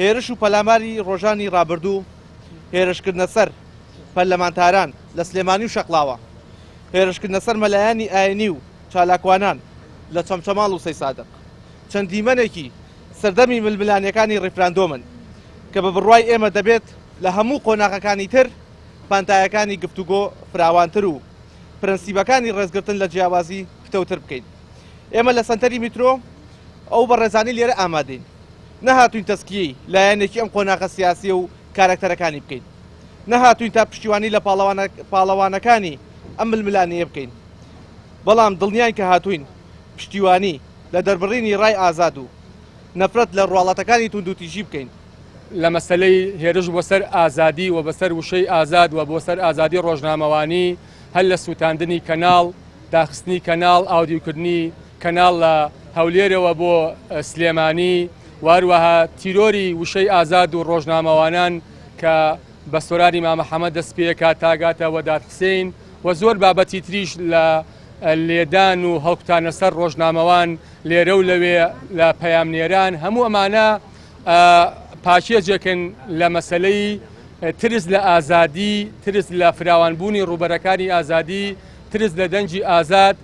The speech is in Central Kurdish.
هێرش و پەلاماری ڕۆژانی ڕابردوو، هێرشکردنە سەر پەرلەمانتاران لە سلێمانی و شەقڵاوە، هێرشکردنە سەر مەلایانی ئاینی و چالاکوانان لە چەمچەماڵ و سەیسادق، چەند دیمەنێکی سەردەمی ململانێکانی ڕیفراندۆمن کە بە بڕوای ئێمە دەبێت لە هەموو قۆناغەکانی تر پانتایەکانی گفتوگۆ فراوانتر و پرەنسیبەکانی ڕێزگرتن لە جیاوازی پتەوتر بکەین. ئێمە لە سەنتەری میترۆ ئەو بەڕێزانەی لێرە ئامادەین نەهاتووین تەزکیەی لایەنێکی ئەم قۆناغە سیاسیە و کارەکتەرەکانی بکەین، نەهاتووین تا پشتیوانی لە پاڵەوانەکانی ئەم ململانێیە بکەین، بەڵام دڵنیاین کە هاتووین پشتیوانی لە دەربڕینی ڕای ئازاد و نەفرەت لە ڕواڵەتەکانی توندوتیژی بکەین. لە مەسەلەی هێرش بۆ سەر ئازادی و بەسەر وشەی ئازاد و بۆ سەر ئازادی ڕۆژنامەوانی هەر لە سووتاندنی کەناڵ، داخستنی کەناڵ، ئاودیوکردنی کەناڵ لە هەولێرەوە بۆ سلێمانی و هەروەها تیرۆری وشەی ئازاد و ڕۆژنامەوانان کە بە سۆرانی مامە حەمە دەست پێکات تاگاتە وەدات حسین و زۆر بابەتی تریش لە لێدان و هەڵکوتانە سەر ڕۆژنامەوان لێرە و لەوێ لە پەیامنێران هەموو ئەمانە پاکێجێکن لە مەسلەی ترس لە ئازادی ترس لە فراوانبوونی ڕووبەرەکانی ئازادی ترس لە دەنگی ئازاد.